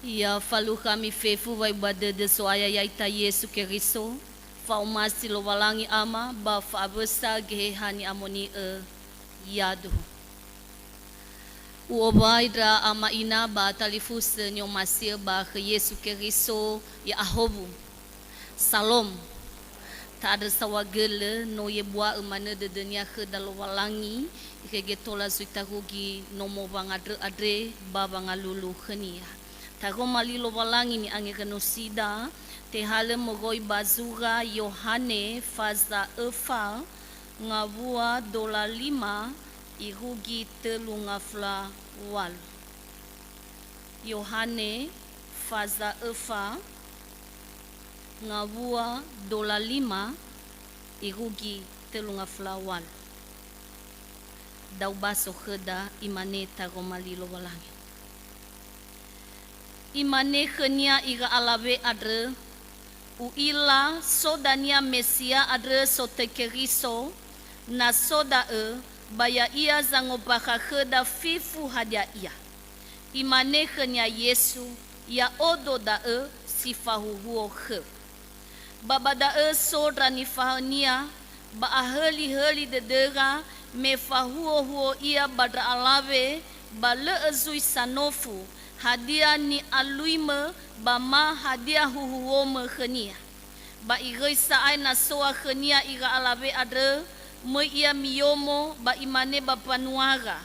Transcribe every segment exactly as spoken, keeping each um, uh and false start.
Ya falukha ami fefu wa'ebua dödö So'aya ya'ita Yesu Keriso, fa'omasi Lowalangi Ama ba fa'awösa Geheha Ni'amoni'ö. Yaduhu. U'owai ndra ama ina ba talifusö ni'omasi'ö ba khö Yesu Keriso ya'ahowu. Salom. Ta'andrö saohagölö, no I'ebua'ö manö dödönia khöda Lowalangi, irege tola zui tarugi nomo wangandrö andre ba wangalulu khönia. Taroma li Lowalangi ni'angerönosida, tehalö moroi ba zura Yohane faza öfa, ngawua dola lima, irugi tölu ngafula walu. Yohane faza öfa, ngawua dola lima, irugi tölu ngafula walu. Da'ö ba so khöda, imane taroma li Lowalangi. Imane khönia ira alawe andrö, "U'ila so dania Mesia andrö sotöi Keriso, na so da'ö, ba ya'ia zangombakha khöda fefu hadia ia." Imane khönia Yesu, "Ya'odo da'ö si fahuhuo khöu." Ba ba da'ö so ndra nifahaönia, ba ahölihöli dödöra me fahuohuo ia ba ndra alawe, ba lö'ö zui sanofu, hadia ni'aluimö, ba ma hadia huhuomö khönia. Ba iröi sa'ae na soa khönia ira alawe andrö, möi ia miyomo, ba imane ba mbanuara,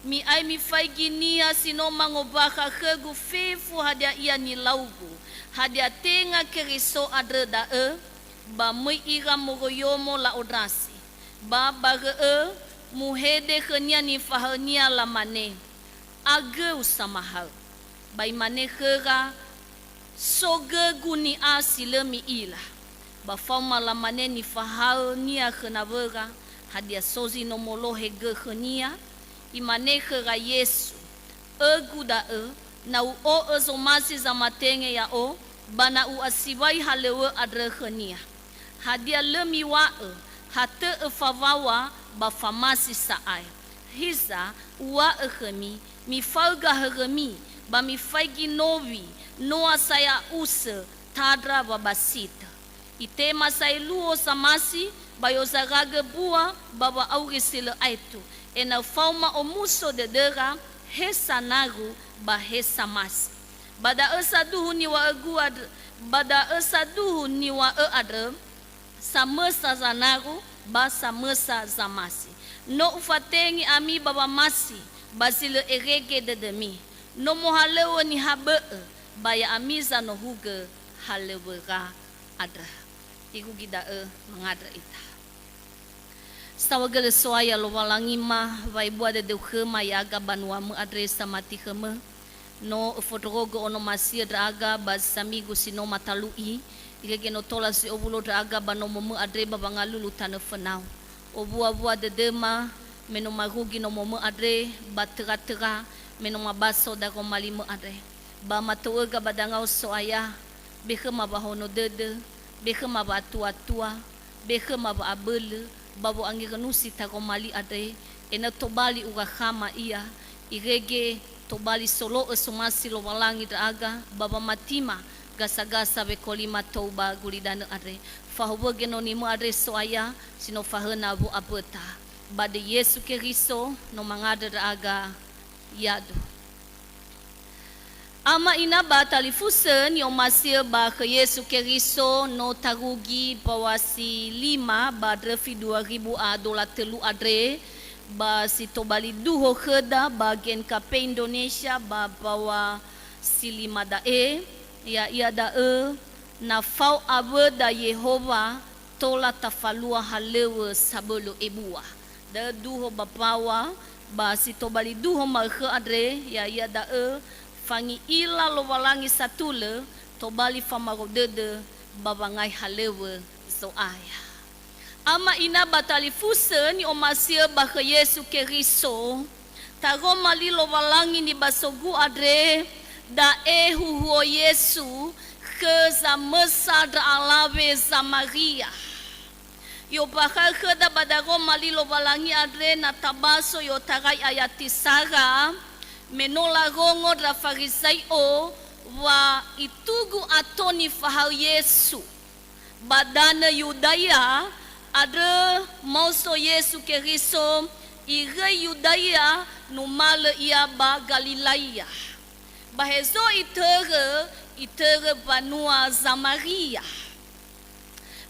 "Mi'ai mifaigi niha si no mangombakha khögu fefu hadia ia nilaugu, hadia tenga Keriso andrö da'ö?" Ba möi ira moroi yomo la'ondrasi. Ba barö'ö muhede khönia nifahaönia, lamane, "Agöu samahaö." Ba imane khöra, "So gögu ni'a si lö mi'ila." Ba faoma lamane nifahaönia khö nawöra, "Hadia so zi no molohe gö khönia?" Imane khöra Yesu, "Ögu da'ö, na u'o'ö zomasi zamatenge ya'o, ba na u'asiwai halöŵö andrö khönia. Hadia lö miŵa'ö, 'Hatö'ö fawaŵa ba famasi sa'ae'? Hiza, uŵa'ö khömi, mifaöga hörömi, ba mifaigi nowi, noa saya'usö, tandra wabasitö." Itema sa'ae luo samasi, ba i'ozaragö bua ba wa'auri si lö aetu, ena'ö faoma omuso dödöra, he sanaru ba he samasi. Ba da'ö saduhu niŵa'ögu andrö, ba da'ö saduhu niŵa'ö andrö, samösa zanaru ba samösa zamasi. No ufatenge ami ba wamasi, ba zi lö erege dödömi. No mohalöŵö niha bö'ö, ba ya'ami zanohugö halöŵöra andrö. Irugi da'ö mangandrö ita. Saohagölö So'aya Lowalangima, wa'ebua dödöu khöma ya'aga banuamö andre samati khömö. No öfondrorogö onomasi'ö ndra'aga ba zi samigu si no matalu'i, irege no tola si owulo ndra'aga ba nomomö andre ba wangalulu tanö fönau. Owuawua dödöma, me no marugi nomomö andre ba töratöra, me no mabaso daroma limö andre. Ba matou'öga ba dangao So'aya, be khöma wahono dödö, be khöma wa'atuatua, be khöma wa'abölö, ba wo'angerönusi taroma li andre, ena'ö tobali urakhama ia, irege tobali solo'ö somasi Lowalangi ndra'aga ba wamatima gasagasa wekolima tou ba gulidanö andre. Fahowö genonimö andre So'aya, si no fahöna wo'aböta. Ba döi Yesu Keriso, no mangandrö ndra'aga. Yadu. Ama ina ba talifusö ni'omasi'ö ba khö Yesu Keriso no tarugi baŵa si lima ba ndröfi dua ribu a dola tölu andre, ba si tobali duho khöda ba Gen K P Indonesia ba baŵa si lima da'e, ya'ia da'ö, "Na fao awöda Yehowa, tola tafalua halöŵö sabölö ebua." Da'ö duho ba baŵa, ba si tobali duho ma'ökhö andre, ya'ia da'ö, fangi'ila Lowalangi satulö, tobali famaro dödö, ba wangai halöŵö Zo'aya. Ama ina ba talifusö ni'omasi'ö ba khö Yesu Keriso, taroma li Lowalangi nibasogu andre, da'e huhuo Yesu khö zamösa ndra alawe Zamaria. I'ombakha'ö khöda ba daroma li Lowalangi andre na tabaso i'otarai ayati sara, me no larongo ndra Farizai'o wa itugu ato nifahaö Yesu. Ba danö Yudaya andrö maoso Yesu Keriso, iröi Yudaya numalö Ia ba Galilaia. Ba hezo itörö, itörö banua Zamaria.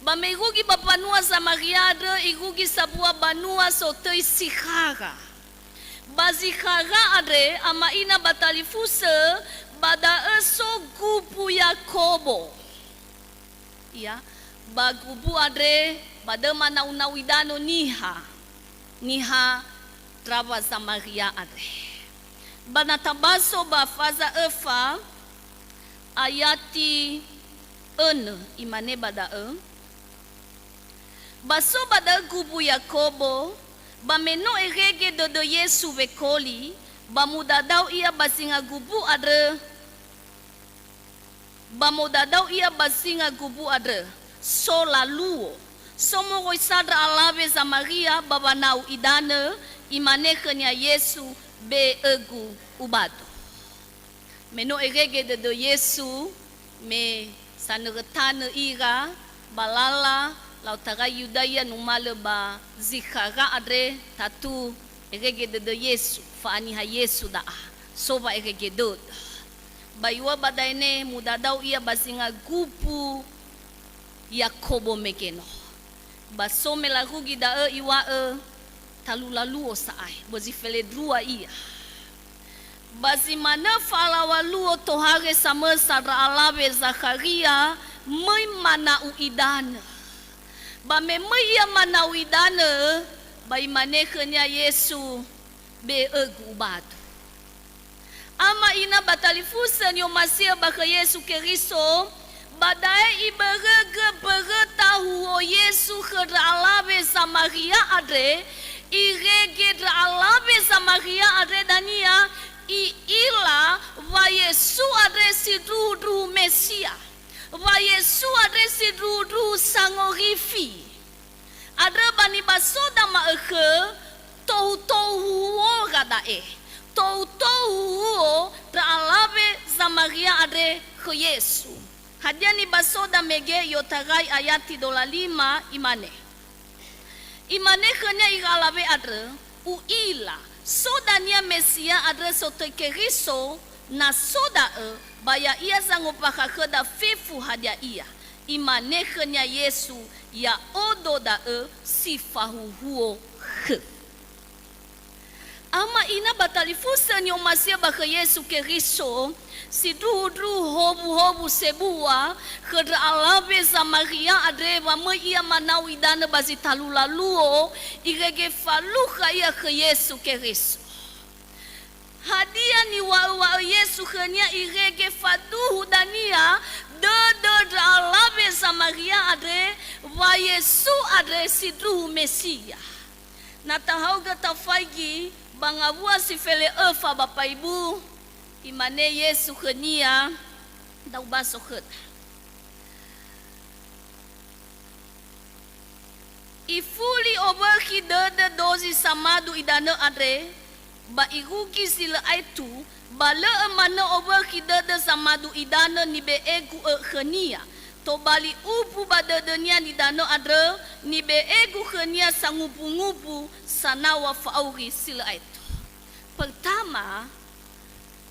Ba me irugi ba banua Zamaria andrö, irugi sambua banua sotöi Sikhara. Ba Zikhara andre, ama ina ba talifusö, ba da'ö so gubu Yakobo. Ia, ba gubu andre, ba da'ö manau-nau idanö niha, niha ndrawa Zamaria andre. Ba na tabaso ba faza öfa, ayati önö, imane ba da'ö, Ba so ba da'ö gubu Yakobo, ba me no erege dödö Yesu wekoli, ba mudadao ia ba zinga gubu andrö, ba modadao ia ba zinga gubu andrö, so laluo. So moroi sa ndra alawe Zamaria ba wanau idanö, imane khönia Yesu, "Be'ögu ubadu." Me no erege dödö Yesu, me sanörö tanö ira ba lala, laotarai Yudaya numalö ba Zikhara andre, tatu erege dödö Yesu, fa'aniha Yesu da'a, so wa'erege dödö. Ba iŵa'ö ba daene, mudadao ia ba zinga gubu Yakobo mege no. Ba so me larugi da'ö iŵa'ö, "Talu laluo sa'ae, bözi felendrua ia." Ba zi manö fa'alaŵa luo tohare samösa ndra alawe Zakharia, möi manau idanö. Ba me möi ia manau idanö, ba imane khönia Yesu, "Be'ögu ubadu." Ama ina ba talifusö ni'omasi'ö ba khö Yesu Keriso, ba da'e ibörögö mböröta huhuo Yesu khö ndra alawe Zamaria andre, irege ndra alawe Zamaria andre dania, i'ila wa Yesu andre sindruhundruhu Mesia, wa Yesu andre sindruhundruhu Sangorifi. Andrö ba nibasoda ma'ökhö, tohu-tohu huhuora da'e. Tohu-tohu huhuo ndra alawe Zamaria andre khö Yesu. Hadia nibasoda mege i'otarai ayati dola lima, imane. Imane khönia ira alawe andrö, "U'ila, so dania Mesia andrö sotöi Keriso, na so da'ö, ba ya'ia zangombakha khöda fefu hadia ia." Imane khönia Yesu, "Ya'odo da'ö si fahuhuo khöu." Ama ina ba talifusö ni'omasi'ö ba khö Yesu Keriso, sindruhundruhu howuhowu sebua khö ndra alawe Zamaria andre, wa möi ia manau idanö ba zi talu laluo, irege falukha ia khö Yesu Keriso. Hadia niŵa'öŵa'ö Yesu khönia irege faduhu dania dödö ndra alawe Zamaria andre, wa Yesu andre sindruhu Mesia? Na tahaogö tafaigi ba ngawua si fele'öfa ba paibu, imane Yesu khönia, "Da'ö baso khöda." Ifuli owökhi dödö dozi samadu idanö andre, ba irugi zi lö aetu, ba lö'ö manö owökhi dödö samadu idanö nibe'egu õ khönia. Tobali ubu ba dödönia nidanö andrö, nibe'egu khönia sangubu-ngubu sanaw̃a fa'auri si lö aetu. Pertama,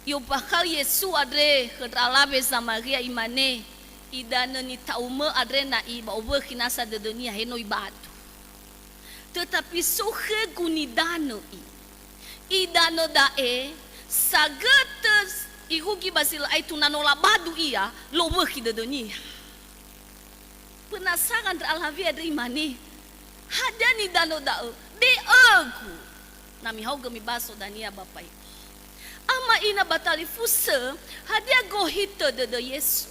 I'ombakha'ö Yesu andre khö ndra alawe Zamaria, imane, "Idanö nita'umö andre na'i ba owökhi nasa dödönia, he no ibadu. Tötapi so khögu nidanö i. Idanö da'e, sagötö irugi ba zi lö aetu na no labadu ia, lowökhi dödönia." Penasara ndra alawe andre, imane, "Hadia nidanö da'ö? Be'ögu." Na mihaogö mibaso dania ba paibu. Ama ina ba talifusö, hadia gohitö dödö Yesu?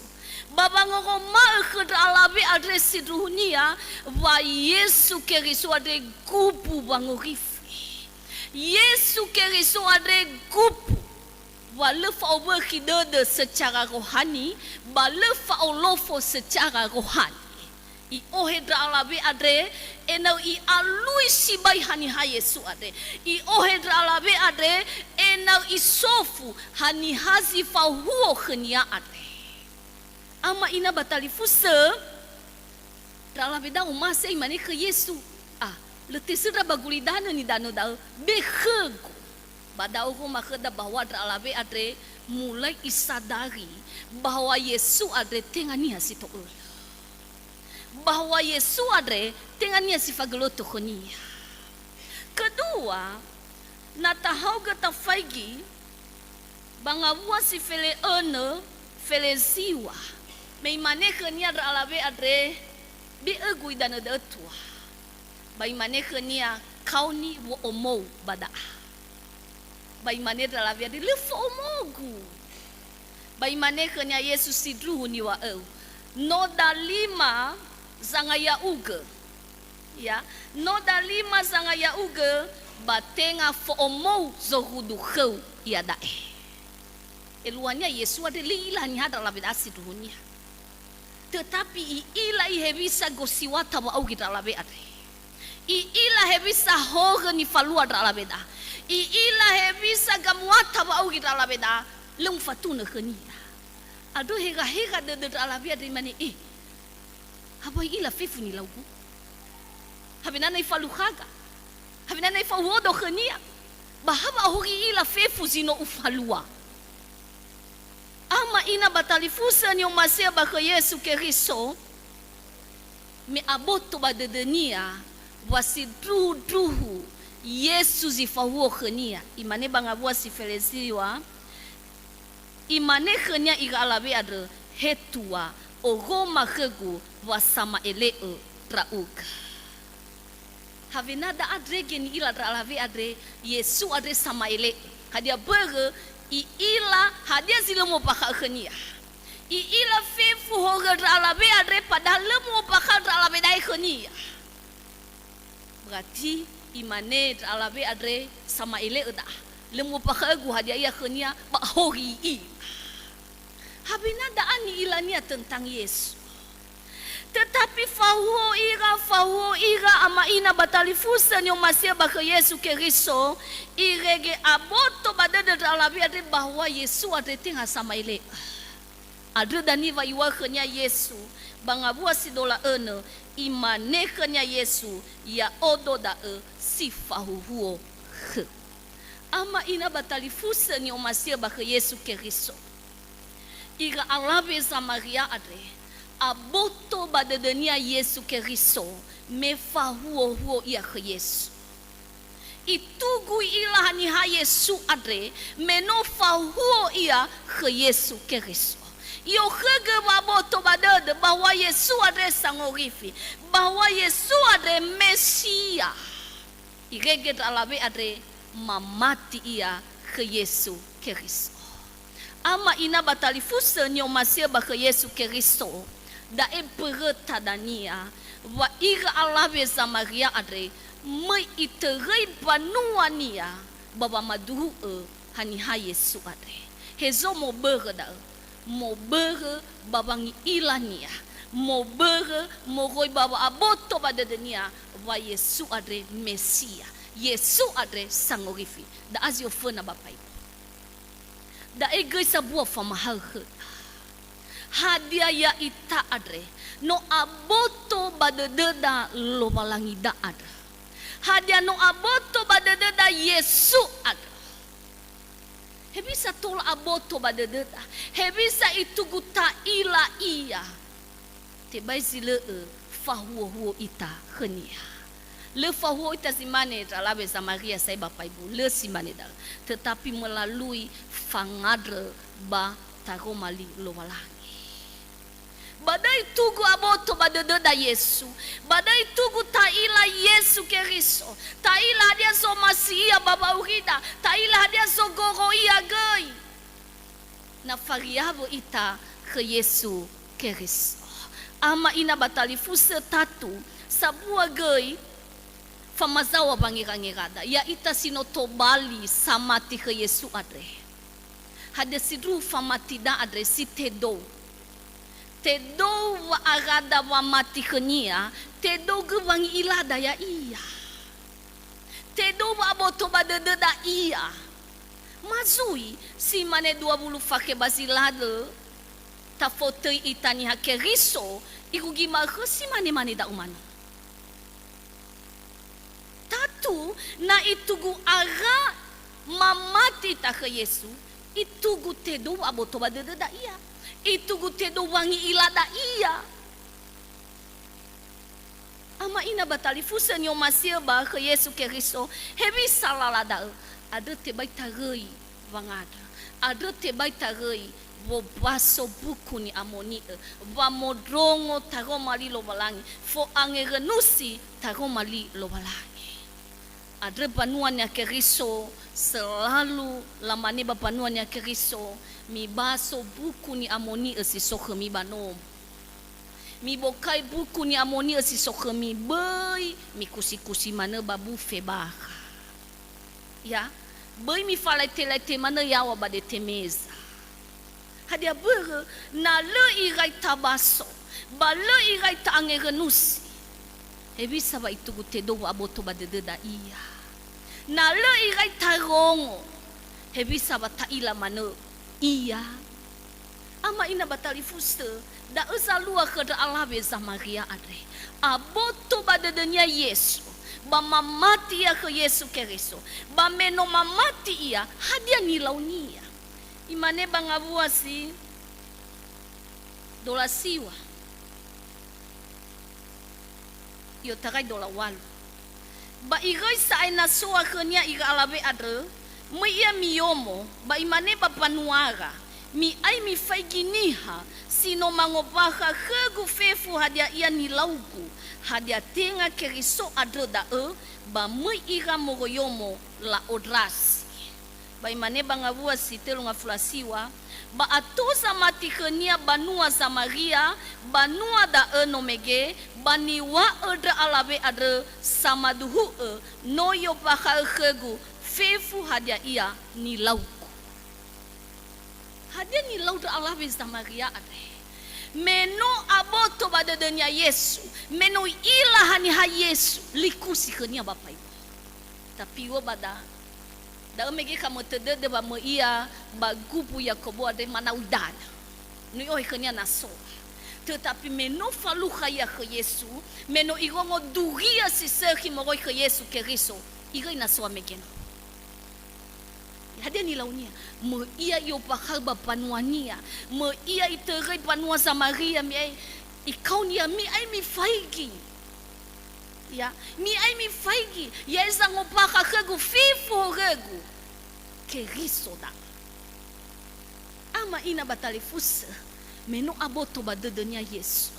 Ba wangoroma'ö khö ndra alawe andre sindruhunia, wa Yesu Keriso andre gubu wangorifi. Yesu Keriso andre gubu. Wa lö fa'owökhi dödö secara rohani, ba lö fa'olofo secara rohani. I'ohe ndra alawe andre ena'ö i'alui sibai haniha Yesu andre. I'ohe ndra alawe andre ena'ö isofu haniha zi fahuhuo khönia andre. Ama ina ba talifusö, ndra alawe da'a omase imane khö Yesu, "A, lö tesöndra ba gulidanö nidanö da'ö, be khögu." Ba da'ö oroma khöda bahwa ndra alawe andre mulai isadari bahwa Yesu andre tenga niha si to'ölö. Bahwa Yesu andre tenga niha si fagölötö khönia. Kedua, na tahaogö tafaigi ba ngawua si fele'önö, feleziwa, me imane khönia ndra alawe andre, "Be'ögu idanö da'ö tua." Ba imane khönia, "Kaoni wo'omou ba da'a." Ba imane ndra alawe andre, "Lö fo'omogu." Ba imane khönia Yesu, "Sindruhu niŵa'öu, no dalima zangai ya'ugö. Ya, no dalima zangai ya'ugö, ba tenga fo'omou zorudu khöu iada'e." Eluahania Yesu andre lö i'ila haniha ndra alawe da'a sindruhunia. Tetapi i'ila i hewisa gosiwata wa'auri ndra alawe andre. I'ila hewisa horö nifalua ndra alawe da'a. I'ila hewisa gamuata wa'auri ndra alawe da'a, lö mufatunö khönia. Andrö hera-hera dödö ndra alawe andre imane, "Eh, hawai i'ila fefu nilaugu? Hawena na ifalukhaga? Hawena na ifahuhuodo khönia? Ba ha wa'ahori i'ila fefu zi no ufalua?" Ama ina ba talifusö ni'omasi'ö ba khö Yesu Keriso, me aboto ba dödönia wa sindruhu-ndruhu Yesu zi fahuhuo khönia, imane ba ngawua si feleziwa, imane khönia ira alawe andrö, "He tua, oroma khögu wa sama'ele'ö ndra'ugö." Hawena da'a ndrege ni'ila ndra alawe andre, Yesu andre sama'ele'ö. Hadia börö? I'ila hadia zi lö mo'ombakha'ö khönia. I'ila fefu horö ndra alawe andre, padahal lö mo'ombakha'ö ndra alawe da'e khönia. Berarti imane ndra alawe andre, "Sama'ele'ö da'a. Lö mo'ombakha'ögu hadia ia khönia, ba ahori i'ila." Hawena da'a ni'ilania tentang Yesu. Tetapi fahuhuo ira, fahuhuo ira ama ina ba talifusö ni'omasi'ö ba khö Yesu Keriso, irege aboto ba dödö ndra alawe andre bahwa Yesu andre tenga sama'ele'ö. Andrö dania wa iŵa'ö khönia Yesu ba ngawua si dola'önö, imane khönia Yesu, "Ya'odo da'ö si fahuhuo khöu." Ama ina ba talifusö ni'omasi'ö ba khö Yesu Keriso. Ira alawe Zamaria andre, aboto ba dödönia Yesu Keriso me fahuhuo ia khö Yesu. Itugu i'ila haniha Yesu andre me no fahuhuo ia khö Yesu Keriso. I'okhögö wa'aboto ba dödö bahwa Yesu andre sangorifi, bahwa Yesu andre Mesia. Irege ndra alawe andre mamati ia khö Yesu Keriso. Ama ina ba talifusö ni'omasi'ö ba khö Yesu Keriso, da'e mböröta dania wa ira alawe Zamaria andre möi itöröi mbanuania ba wamaduhu'ö haniha Yesu andre. Hezo mobörö da'ö? Mobörö ba wangi'ilania, mobörö moroi ba wa'aboto ba dödönia wa Yesu andre Mesia, Yesu andre sangorifi. Da'a zi oföna ba Mbaimbo. Da'e göi sambua famahaö khöda. Hadia ya'ita andre no aboto ba dödöda Lowalangida andrö? Hadia no aboto ba dödöda Yesu andrö? Hewisa tola aboto ba dödöda? Hewisa itugu ta'ila Ia? Tebai zi lö'ö fahuhuo ita khönia. Lö fahuhuo ita zi mane ndra alawe Zamaria sa'ae ba Mbaimbo, lö si mane da'ö, tetapi melalui fangandrö ba taroma li Lowalangi. Ba da'ö itugu aboto ba dödöda Yesu, ba da'ö itugu ta'ila Yesu Keriso, ta'ila hadia zomasi Ia ba wa'aurida, ta'ila hadia zogoro Ia göi. Na fariawö ita khö Yesu Keriso. Ama ina ba talifusö tatu, sambua göi famazaŵa wangerangerada, ya'ita si no tobali samati khö Yesu andre. Hadia sindruhu famatida andre si tedou? Tedou wa'arada wamati khönia, tedou gö wangi'ilada ya'ia. Tedou wa'aboto ba dödöda ia. Ma zui, si mane dua wulu fakhe ba zi ladö, tafotöi ita Niha Keriso, irugi ma'ökhö si mane-mane da'ö manö. Tatu, na itugu ara mamati ita khö Yesu, itugu tedou wa'aboto ba dödöda ia. Itugu tedou wangi'ilada ia. Ama ina ba talifusö ni'omasi'ö ba khö Yesu Keriso, hewisa lala da'ö? Andrö tebai taröi wangandrö. Andrö tebai taröi wobaso Buku Ni'amoni'ö, wamondrongo taroma li Lowalangi, fo'angerönusi taroma li Lowalangi. Andrö banua Niha Keriso, selalu lamane ba banua Niha Keriso, mibaso Buku Ni'amoni'ö si so khömi ba nomo. Mibokai Buku Ni'amoni'ö si so khömi, böi mikusi-kusi manö ba bufe bakha. Ya, böi mifalaete-laete manö yaŵa ba dete meza. Hadia börö, na lö irai tabaso, ba lö irai ta'angerönusi, hewisa wa itugu tedou wa'aboto ba dödöda ia? Na lö irai tarongo, hewisa wa ta'ila manö ia? Ama ina ba talifusö, da'ö zalua khö ndra alawe Zamaria andre. Aboto ba dödönia Yesu, ba mamati ia khö Yesu Keriso. Ba me no mamati ia, hadia nilaunia? Imane ba ngawua si dola siŵa, i'otarai dola ŵalu. Ba iröi sa'ae nasoa khönia ira alawe andrö, möi ia miyomo, ba imane ba mbanuara, "Mi'ai mifaigi niha si no mangombakha khögu fefu hadia ia nilaugu, hadia tenga Keriso andrö da'ö, ba möi ira moroi yomo la'ondrasi." Ba imane ba ngawua si tölu ngafulu a siŵa, "Ba ato zamati khönia banua Zamaria, banua da'ö no mege, ba niŵa'ö ndra alawe andrö samaduhu'ö, no i'ombakha'ö khögu fefu hadia ia nilaugu." Hadia nilau ndra alawe Zamaria andre? Me no aboto ba dödönia Yesu, me no i'ila haniha Yesu, likusi khönia ba mbaimö. Tapi uŵa'ö ba da, da'ö mege khamötö dödö wa möi ia ba gubu Yakobo andre manau idanö. No i'ohe khönia nasoa. Tetapi me no falukha ia khö Yesu, me no irongo duria si sökhi moroi khö Yesu Keriso, iröi nasoa mege no. Hadia nilaunia? Möi ia i'ombakha'ö ba mbanuania. Möi ia itöröi banua Zamaria, mi'ai ikaoni ia, "Mi'ai mifaigi." Ya, "Mi'ai mifaigi, ya'e zangombakha khögu fefu horögu, Keriso da'ö." Ama ina ba talifusö, me no aboto ba dödönia Yesu,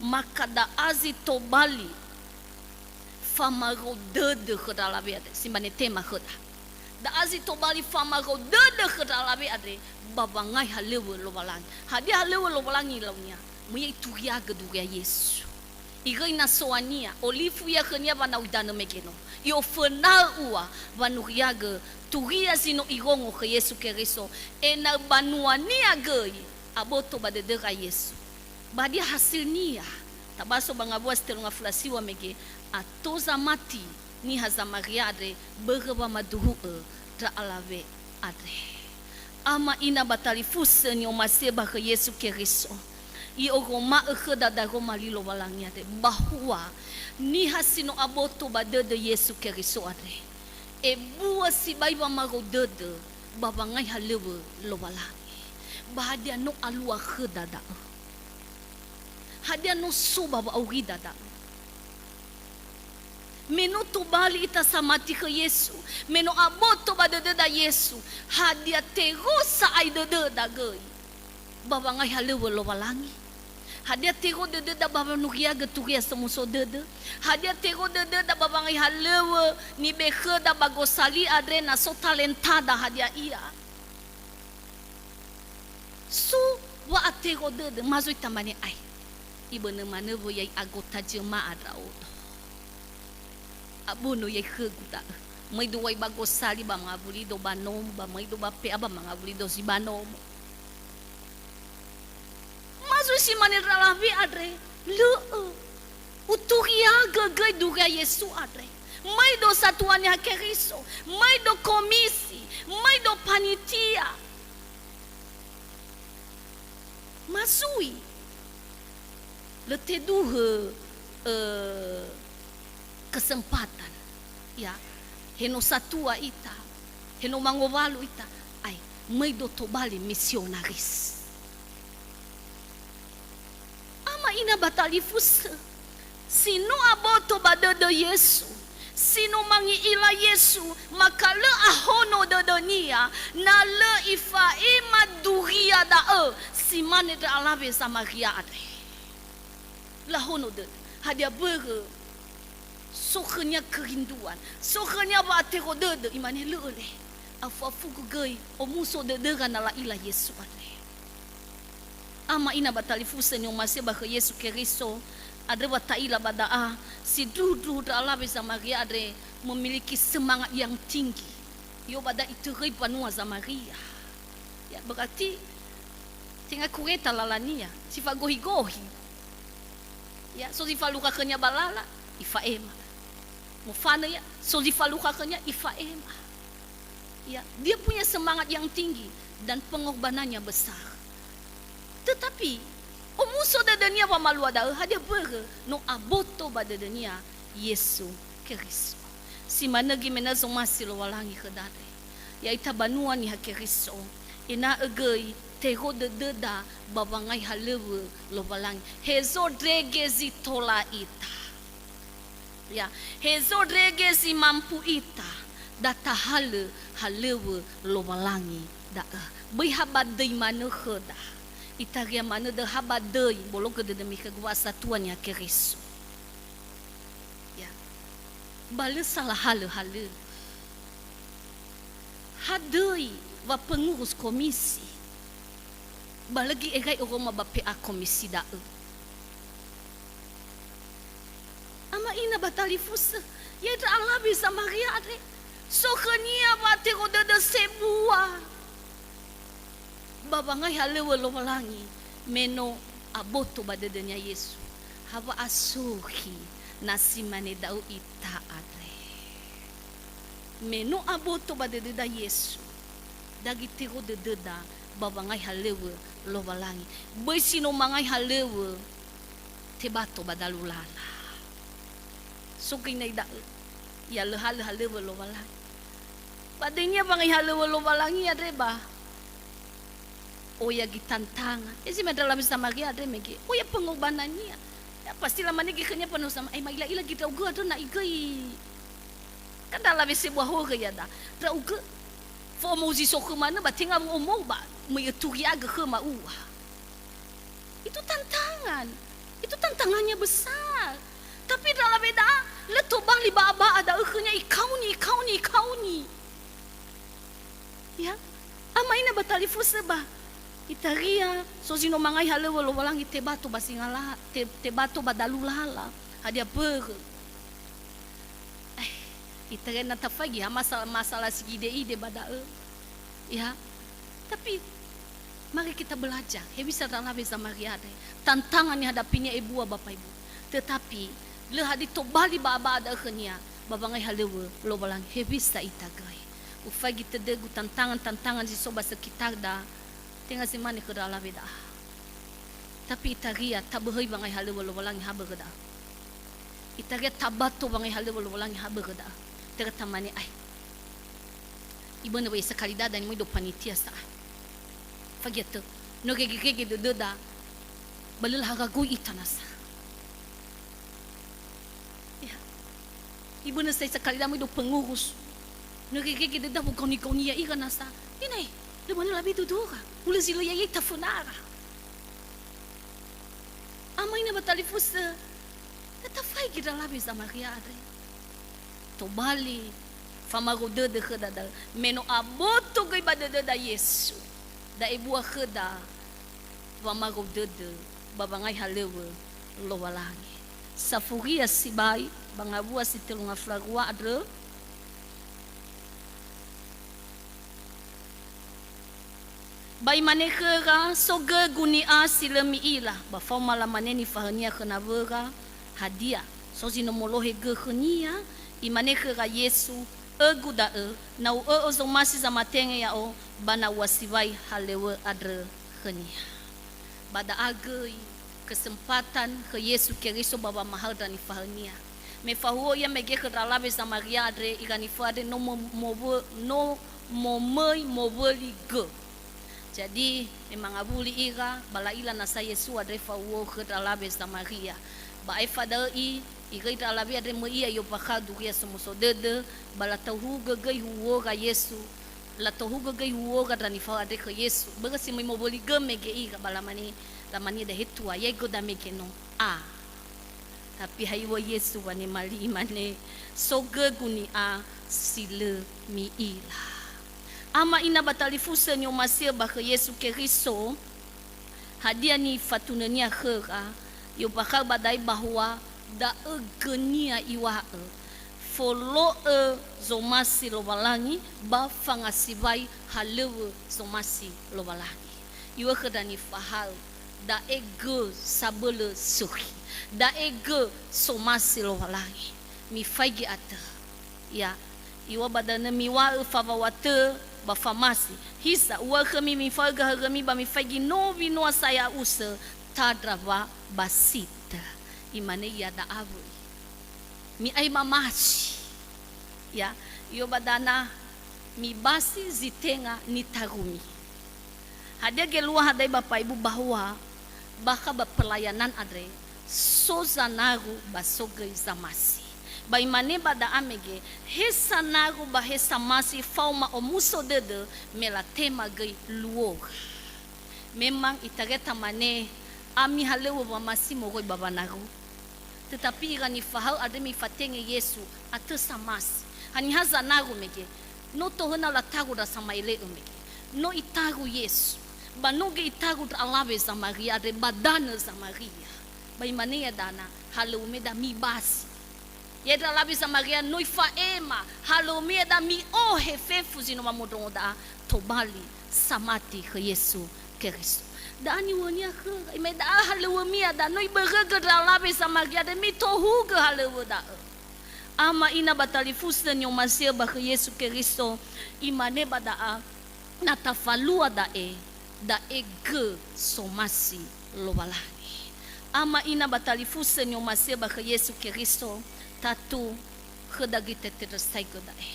maka da'a zi tobali famarou dödö khö ndra alawe andre, si mane tema khöda. Da'a zi tobali famarou dödö khö ndra alawe andre, ba wangai halöŵö Lowalangi. Hadia halöŵö Lowalangi nilaunia? Möi ia ituriagö duria Yesu. Iröi nasoania, olifu ia khönia wanau idanö mege no. I'oföna'ö ua wanuriagö turia zi no irongo khö Yesu Keriso, ena'ö banuania göi aboto ba dödöra Yesu. Ba hadia hasilnia? Tabaso ba ngawua si tölu ngafulu a siŵa mege, ato zamati niha Zamaria andre börö wamaduhu'ö ndra alawe andre. Ama ina ba talifusö ni'omasi'ö ba khö Yesu Keriso, i'oroma'ö khöda daroma li Lowalangi andre. Bahua niha si no aboto ba dödö Yesu Keriso andre, ebua sibai wamarou dödö ba wangai halöŵö Lowalangi. Ba hadia no alua khöda da'ö? Hadia no so ba wa'aurida da'ö? Me no tobali ita samati khö Yesu, me no aboto ba dödöda Yesu, hadia tero sa'ae dödöda göi ba wangai halöŵö Lowalangi? Hadia tero dödöda ba wanuriagö turia somuso dödö? Hadia tero dödöda ba wangai halöŵö nibe'e khöda ba gosali andre na so talentada hadia ia? So wa'atero dödö, ma zui tamane ai. Ibönö manö wö ya'ia agota jema'a ndra'odo. Abono ya'ia khögu da'ö. Möido wai ba gosali ba mangawulido ba nomo, ba möido ba pe'a ba mangawulido zi ba nomo. Ma zui Si mane ndra alawe andre, lö'ö. Uturiagö göi duria Yesu andre. Möi do satua Niha Keriso, möi do komisi, möi do panitia. Ma zui. Lö teduhö, ö, kesempatan. Ya, he no satua ita, he no mangowalu ita, ai, möi do tobali misionaris. Ama ina ba talifusö, si no aboto ba dödö Yesu, si no mangi'ila Yesu, maka lö ahono dödönia, na lö ifa'ema duria da'ö, si mane ndra alawe Zamaria andre. Lahono dödö. Hadia börö? So khönia kerinduan, so khönia wa'atero dödö, imane, "Lö'ö le, afu-afugö göi omuso dödöra na la'ila Yesu andre." Ama ina ba talifusö ni'omasi'ö ba khö Yesu Keriso, andrö wa ta'ila ba da'a, sindruhu-ndruhu ndra alawe Zamaria andre memiliki semangat yang tinggi. Yo ba da'a itöröi mbanua Zamaria. Ya, berarti tenga kureta lalania, si fagohi-gohi. Ya, so zi falukha khönia ba lala, ifa'ema. Mofanö ya, so zi falukha khönia, ifa'ema. Ya, dia punya semangat yang tinggi dan pengorbanannya besar. Tetapi, omuso dödönia wamalua da'ö, hadia börö? No aboto ba dödönia Yesu Keriso. Si manö göi me na zomasi Lowalangi khöda andre. Ya'ita banua Niha Keriso, ena'ö göi tero dödöda ba wangai halöŵö Lowalangi. Hezo ndrege zi tola ita. Ya, hezo ndrege zi mampu ita, da tahalö halöŵö Lowalangi da'ö. Böi ha ba döi manö khöda. Itaria manö da'ö ha ba döi, bologö dödömi khögu, wa'asatua Niha Keriso. Ya. Ba lö sala halö-halö. Ha döi wa pengurus komisi. Ba lö göi erai oroma ba P A komisi da'ö. Ama ina ba talifusö, ya ndra alawe Zamaria andre, so khönia wa'atero dödö sebua. Ba wangai halöŵö Lowalangi, me no aboto ba dödönia Yesu. Ha wa'asökhi na si mane da'ö ita andre. Me no aboto ba dödöda Yesu, da göi tero dödöda ba wangai halöŵö Lowalangi. Böi si no mangai halöŵö, tebato ba dalu lala. So göi nai da'ö, ya lö halö halöŵö Lowalangi. Ba döinia wangai halöŵö Lowalangi andre ba oya göi tantanga. Ezi ma ndra alawe Zamaria andre mege, oya pengorbanannia. Ya, pasti lamane göi khönia, "Pano sama, ai ma'ila-ila göi ndra'ugö andrö na'i göi." Kan ndra alawe sebua horö ya'ada. "Ndra'ugö, fo'omou zi so khöu manö ba tenga wo'omou ba möi öturiagö khöma ua." Itu tantangan. Itu tantangannya besar. Tapi ndra alawe da'a, lö tobali ba'a-ba'a da'ö khönia, ikaoni, ikaoni, ikaoni. Ya, ama ina ba talifusö ba. Itaria, so zi no mangai halöŵö Lowalangi tebato ba singala-, te-, tebato ba dalu lala. Hadia börö? Eh, itaria na tafaigi ha masa-, masalah si gide-ide ba da'ö. Ya. Tapi, mari kita belajar, hewisa ndra alawe Zamaria andre. Tantangan yang dihadapinya ebua, Bapak Ibu. Tetapi, lö hadia tobali ba'a-ba'a da'ö khönia, ba wangai halöŵö Lowalangi, hewisa ita göi. Ufaigi tödögu tantangan-tantangan zi so ba sekitarda, tenga zi mane khö ndra alawe da'a. Tapi itaria taböhöi wangai halöŵö Lowalangi ha börö da'a. Itaria tabato wangai halöŵö Lowalangi ha börö da'a. Itaria tamane, ai. Ibönö wa sekali dada ni möi do panitia sa'a. Fagiatö, no rege-rege dödöda, ba lö laharagui ita nasa. Ya. Ibönö sai sekali dada möi do pengurus. No rege-rege dödöda, wogaoni-gaoni ya'ira nasa. Ina e, lö manö labe dödöra. Hulö zi lö ya'ia tafönara. Ama ina ba talifusö, na tafaigi ndra alawe Zamaria andre. Tobali famaro dödö khöda da'ö, me no aboto göi ba dödöda Yesu. Da'e bua khöda wamaro dödö ba wangai halöŵö Lowalangi. Safuria sibai ba ngawua si tölu ngafula rua andrö. Ba imane khöra, "So gö-Gu ni'a si lö mi'ila." Ba faoma lamane nifahaönia khö nawöra, "Hadia, so zi no molohe gö khönia?" Imane khöra Yesu, "Ö-Gu da'ö, na u'ö'ö zomasi zamatenge ya'o, ba na u'asiwai halöŵö andrö khönia." Ba da'a göi kesempatan khö Yesu Keriso ba wamahaö ndra nifahaönia. Me fahuhuo ia mege khö ndra alawe Zamaria andre, ira niföi andre no mo-, mowö-, no momöi mowöli gö. Jadi, me mangawuli ira, ba la'ila nasa Yesu andre fahuhuo khö ndra alawe Zamaria. Ba aefa da'ö i-, iröi ndra alawe andre möi ia i'ombakha'ö Duria Somuso Dödö, ba latauhugö göi huhuora Yesu, latauhugö göi huhuora ndra nifahaö andre khö Yesu. Börö si möi mowöli gö mege ira, ba lamane, lamane, "Da'e Tua, ya'e gö damege no." A. Tapi ha iŵa'ö Yesu wanema li, imane, "So gö-Gu ni'a si lö mi'ila." Ama ina ba talifusö ni'omasi'ö ba khö Yesu Keriso, hadia nifatunönia khöra, i'ombakha'ö ba da'e bahwa da'ö gönia iŵa'ö, folo'ö zomasi Lowalangi ba fangasiwai halöŵö zomasi Lowalangi. Iŵa'ö khö ndra nifahaö, da'e gö sabölö sökhi, da'e gö somasi Lowalangi. Mifaigi atö. Ya, iŵa'ö ba danö miŵa'ö fawa'ö atö ba famasi. Hiza, uŵa'ö khömi mifa'ögö hörömi ba mifaigi no winua sa'ae a'usö, tandra wa basitö. Imane ia da'a wöi, "Mi'ai mamasi." Ya, iŵa'ö ba dana, "Mibasi zi tenga nitarumi." Hadia geluaha da'e ba paibu bahwa bakha ba pelayanan andre, so zanaru ba so göi zamasi. Ba imane ba da'a mege, he sanaru ba he samasi faoma omuso dödö me latema göi luora. Memang itaria tamane ami halöŵö wamasi moroi ba wanaru. Tetapi ira nifahaö andre mifatenge Yesu, atö samasi. Haniha zanaru mege? No tohöna lataru ndra sama'ele'ö mege. No itaru Yesu. Ba no göi itaru ndra alawe Zamaria andre ba danö Zamaria. Ba imane ia dana, "Halöŵömi da mibasi." Ya'e ndra alawe Zamaria no ifa'ema, "Halöŵömi da mi'ohe fefu zi no wamondrongo da'a." Tobali samati khö Yesu Keriso. Da'a niŵa'önia khöra, imane da'a halöŵömi da, no ibörögö ndra alawe Zamaria andre mitohugö halöŵö da'ö. Ama ina ba talifusö ni'omasi'ö ba khö Yesu Keriso, imane ba da'a, "Na tafalua da'e, da'e gö somasi Lowalangi." Ama ina ba talifusö ni'omasi'ö ba khö Yesu Keriso, tatu khöda göi tetendresaigö da'e.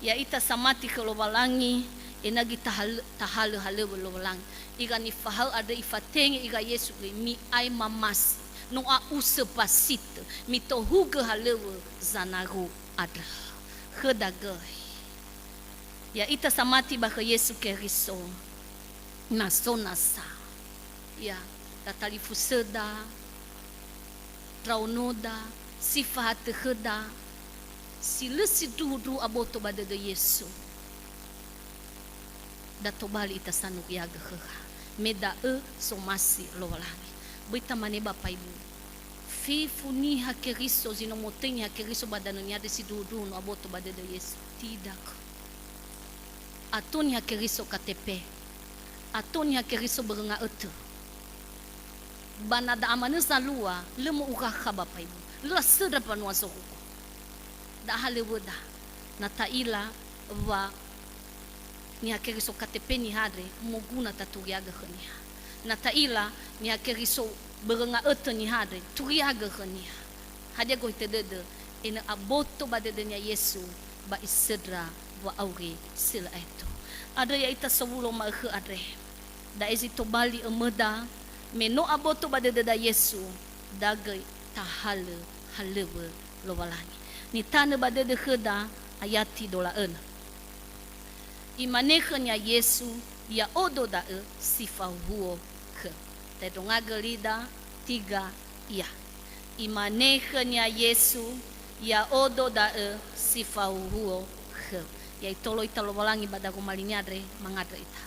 Ya'ita samati khö Lowalangi, ena'ö göi tahal-, tahalö halöŵö Lowalangi. Ira nifahaö andre ifatenge ira Yesu göi, "Mi'ai mamasi, no a'usö basitö, mitohugö halöŵö zanaru andrö." Khöda göi. Ya'ita samati ba khö Yesu Keriso, na so nasa, ya, tatalifusöda, ndraonoda, si fahatö khöda, si lö sindruhundruhu aboto ba dödö Yesu, da tobali ita sanuriagö khöra, me da'ö somasi Lowalangi. Böi tamane ba paibu. Fefu niha Keriso, zi no motöi niha Keriso ba danö-Nia andre sindruhundruhu no aboto ba dödö Yesu. Tidak. Ato niha Keriso K T P. Ato niha Keriso börö nga'ötö. Ba na da'a manö zalua, lö mo'urakha ba paibu. Lö lasöndra mbanua zorugo. Da'a halöŵöda. Na ta'ila wa niha Keriso K T P niha andre, moguna taturiagö khöniha. Na ta'ila niha Keriso börö nga'ötö niha andre, turiagö khöniha. Hadia gohitö dödö? Ena'ö aboto ba dödönia Yesu ba isöndra wa'auri si lö aetu. Andrö ya'ita sowulo ma'ökhö andre. Da'e zi tobali ömöda, me no aboto ba dödöda Yesu, da göi tahalö halöŵö Lowalangi. Nitanö ba dödö khöda ayati dola'önö. Imane khönia Yesu, "Ya'odo da'ö si fahuhuo khöu." Tendrongagö lida, tiga, ia. Imane khönia Yesu, "Ya'odo da'ö si fahuhuo khöu." Ya itolo ita Lowalangi ba daroma linia andre, mangandrö ita.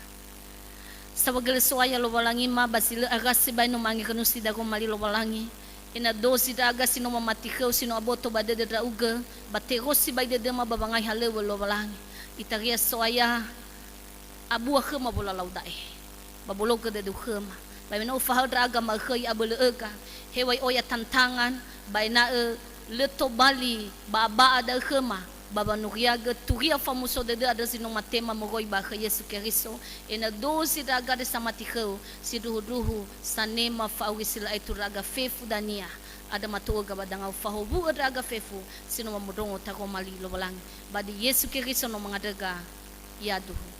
Saohagölö So'aya Lowalangima, ba zi lö arasi sibai no mangekhönusi daroma li Lowalangi. Ena'ö dozi ndra'aga si no mamati khöu, si no aboto ba dödö ndra'ugö, ba terosi sibai dödöma ba wangai halöŵö Lowalangi. Itaria So'aya, Abua khöma wolalau da'e, ba bologö dödöu khöma. Ba me no ufahaö ndra'aga ma'ökhöi abölö öga, hewai oya tantangan, ba ena'ö lö tobali ba'a-ba'a da'ö khöma, ba wanuriagö turia famuso dödö andrö zi no matema moroi ba khö Yesu Keriso, ena'ö dozi ndra'aga andre samati khöu, sindruhu-ndruhu, sanema fa'auri si lö aetu ndra'aga fefu dania, andrö mato'öga ba dangau fahowu'ö ndra'aga fefu si no wamondrongo taroma li Lowalangi. Ba di Yesu Keriso no mangandröga, yaduhu.